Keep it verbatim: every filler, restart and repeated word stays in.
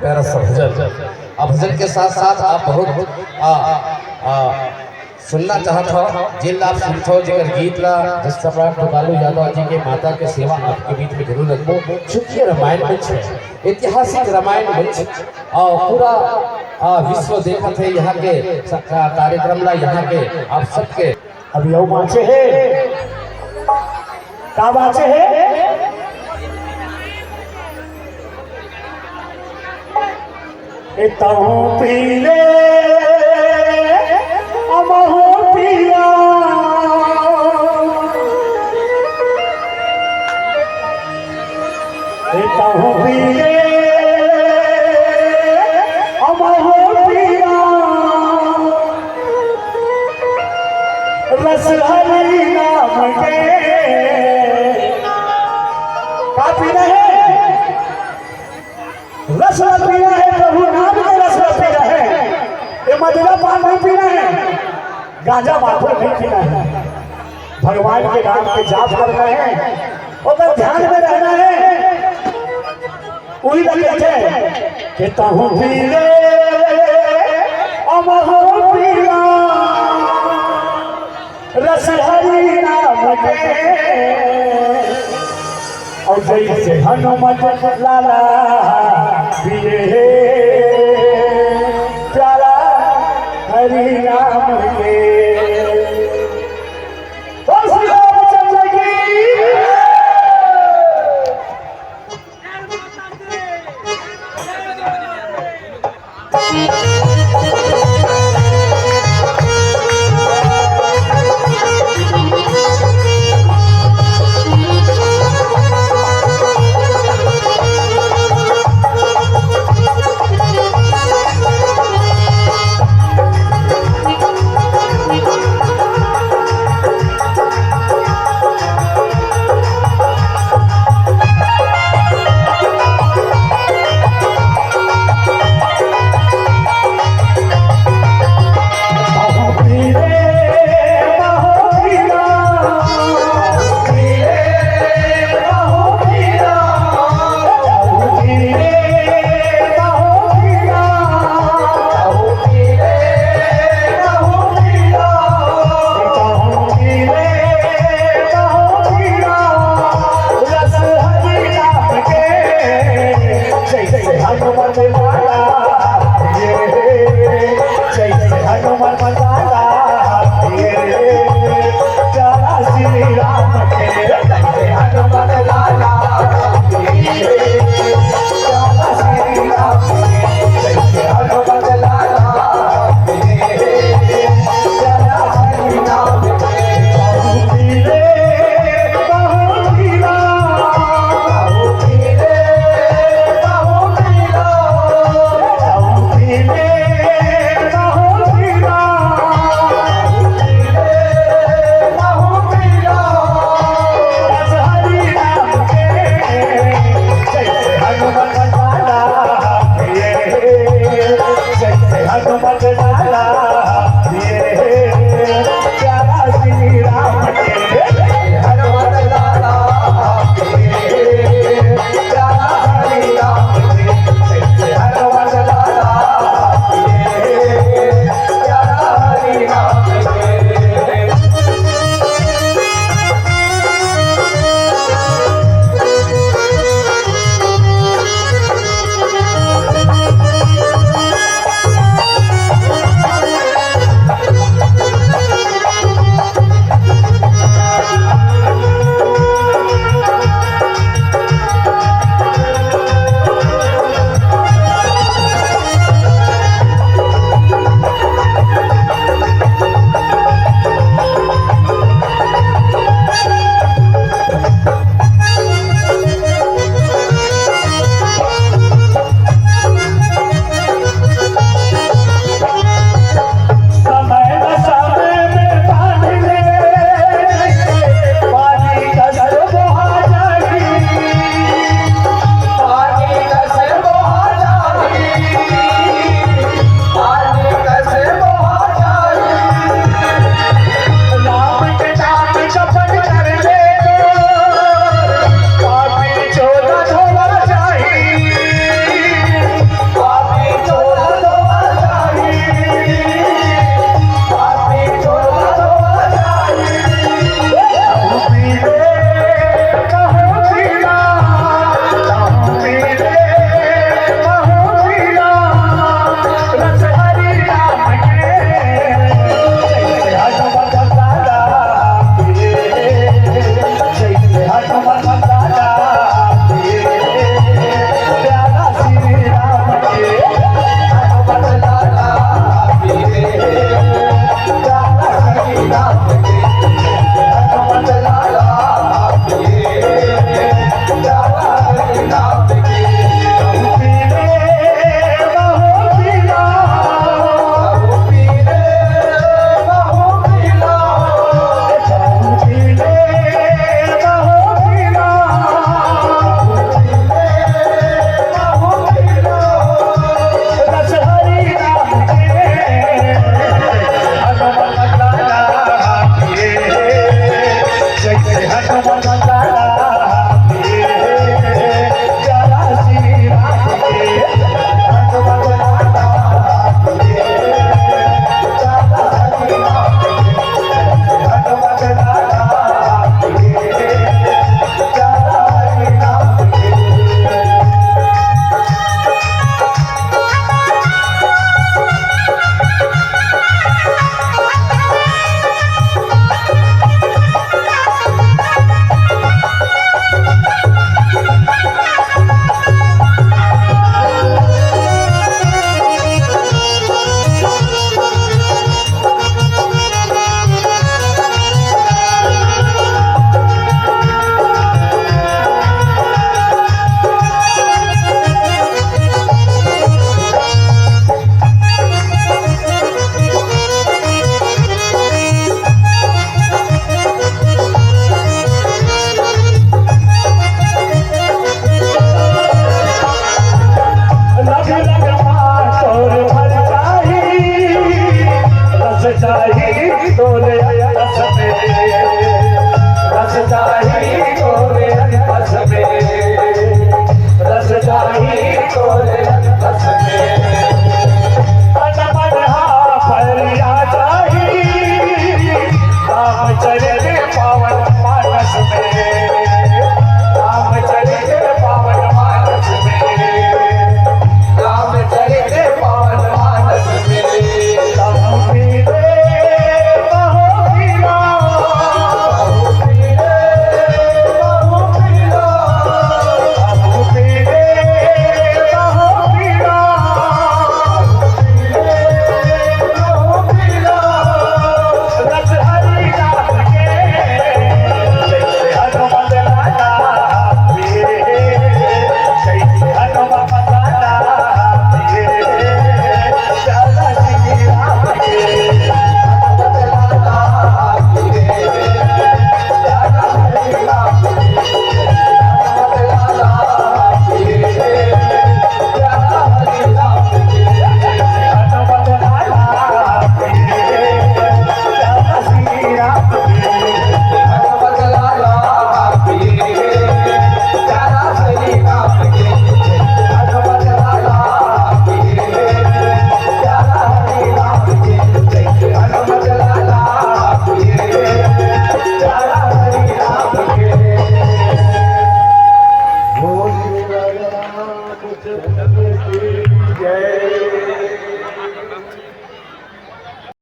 प्यारा सा भजन। अब भजन के साथ साथ आप बहुत आ, आ, सुनना चाहत हो, जेन ला आप सुनत हो, जेकर गीत ला जस सम्राट दुकालू यादव जी के माता के सेवा आपके बीच में जरूर रखबो। चूंकि ये रामायण मंच है, ऐतिहासिक रामायण मंच, और पूरा आ, विश्व देखत है यहाँ के स-, आ, कार्यक्रम ला, यहाँ के आप सबके। अभी अउ बाँचे हे, का बाँचे हे? ए तहूँ पी ले, अमहूँ पी ला। ए तहूँ पी ले, अमहूँ पी ला। रस हरि नाम के। का पीना है? रस ला पीना है, प्रभु नाम के रस ला पीना है। ये मदिरा पान नहीं पीना है, गांजा माखुर नहीं पीना है। भगवान के नाम के जाप करना है, ओकर ध्यान में रहना है। उही ला कहिथे कि तहूँ पी ले, अमहूँ पी ला। रस हरि नाम के। और जैसे हनुमत लाला पिए हे प्याला हरि नाम के। तो श्री रामचंद्र की।